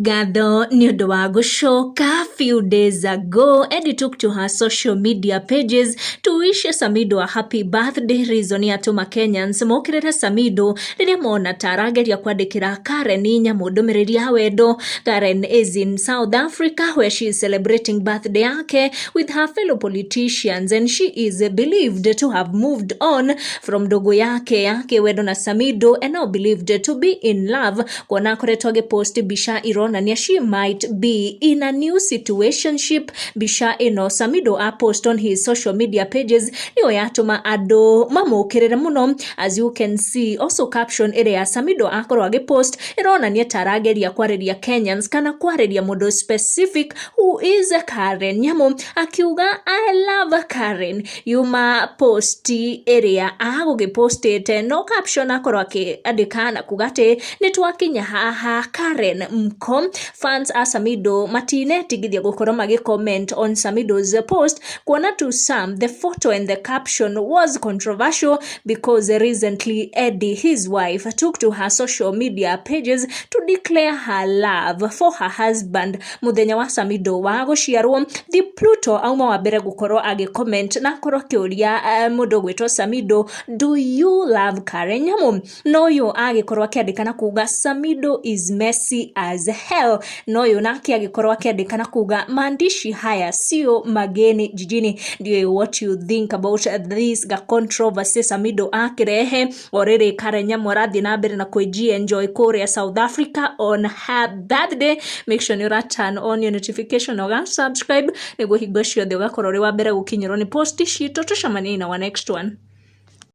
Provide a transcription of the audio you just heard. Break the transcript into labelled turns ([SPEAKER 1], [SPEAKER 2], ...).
[SPEAKER 1] Ngatho nĩ ũndũ wa gũcoka. Few days ago, Eddie took to her social media pages to wish Samido a happy birthday. Reason yatũma Kenyans mokĩrĩre Samido rĩrĩa mona ta arageria kwandĩkĩra Karen Nyamu ndũmĩrĩri ya wendo. Karen is in South Africa, where she is celebrating birthday yake with her fellow politicians, and she is believed to have moved on from ndũgũ yake ya kĩwendo na Samido and now believed to be in love, kuona akoretwo agĩpost mbica ironania she might be in a new situationship. Mbica ĩno Samido a post on his social media pages nĩyo yatũma andũ mamũkĩrĩre mũno. As you can see, also caption ĩrĩa Samido akorwo agĩpost ĩronania ta arageria kwarĩria Kenyans kana kwarĩria mũndũ specific, who is Karen Nyamu, akiuga, "I love Karen." Yuma post ĩrĩa agũgĩpostĩte, no caption akorwo akĩandĩka na kuga atĩ nĩ twakinya haha, Karen mko. Fans a Samido matinetigithia gũkorwo magĩ comment on Samido's post, kuona to some the photo and the caption was controversial because recently Eddie, his wife, took to her social media pages to declare her love for her husband muthenya wa Samido wa gũciarwo. The Pluto auma wa mbere gũkorwo agĩ comment na akorwo akĩũria mũndũ ũgwĩtwo Samido, "Do you love Karen Nyamu?" No ũyũ agĩkorwo akĩandĩka na kuga, "Samido is messy as hell." No ũyũ nake agĩkorwo akĩandĩka na kuga, "Maandishi haya sio mageni jijini." Ndiũĩ what you think about this ga controversy Samido akĩrehe o rĩrĩ Karen Nyamu arathiĩ na mbere na kwĩji enjoy kũrĩa South Africa on her birthday. Make sure nĩ ũra turn on your notification na ũga subscribe nĩguo hingo ciothe ũgakorwo ũrĩ wa mbere gũkinyĩrwo nĩ post citũ. Tũcemanie na wa next one.